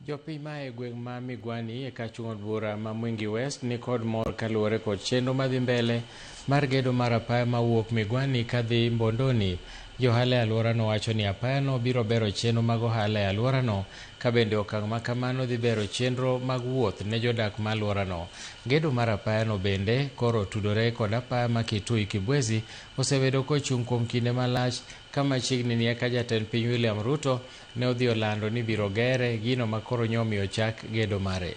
Jopiny ma e gweng' ma Migwani e kachung' od bura ma Mwingi West ni kod mor kaluwore kod chenro madhi mbele mar gedo mar apaya mawuok Migwani kadhi Mbondoni. Johala e alworano wacho ni apayano biro bero chenro mag ohala e alworano ka bende okang' ma kamano dhi bero chenro mag wuoth ne jodak ma alworano. Gedo mar apayano bende koro otudore kod apaya ma Kitui Kibwezi osebedo kochung' kuom kinde malach ka machiegni ni eka jatend piny William Ruto ne odhi olando ni biro gere gino ma koro nyomiyo chak gedo mare.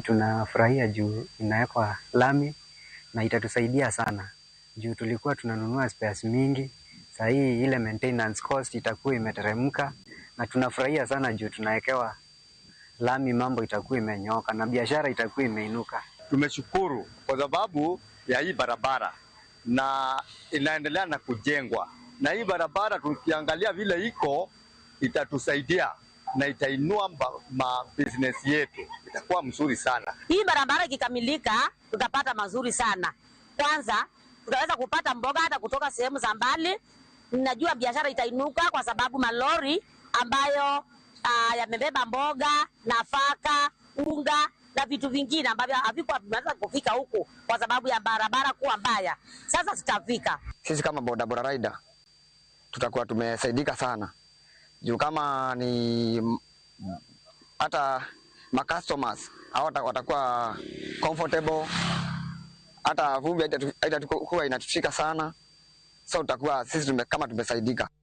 Tunafurahia juu inawekwa lami na itatusaidia sana juu tulikuwa tunanunua spares mingi, saa hii ile maintenance cost itakuwa imeteremka, na tunafurahia sana juu tunawekewa lami, mambo itakuwa imenyooka na biashara itakuwa imeinuka. Tumeshukuru kwa sababu ya hii barabara na inaendelea na kujengwa, na hii barabara tukiangalia vile iko itatusaidia na itainua ma business yetu, itakuwa mzuri sana. Hii barabara ikikamilika, tutapata mazuri sana. Kwanza tutaweza kupata mboga hata kutoka sehemu za mbali. Najua biashara itainuka kwa sababu malori ambayo yamebeba mboga, nafaka, unga na vitu vingine ambavyo havikuwa vinaweza kufika huku kwa sababu ya barabara kuwa mbaya, sasa zitafika. Sisi kama bodaboda rider tutakuwa tumesaidika sana juu kama ni hata ma customers hao watakuwa comfortable, hata vumbi haitakuwa inatushika sana, so tutakuwa sisi kama tumesaidika.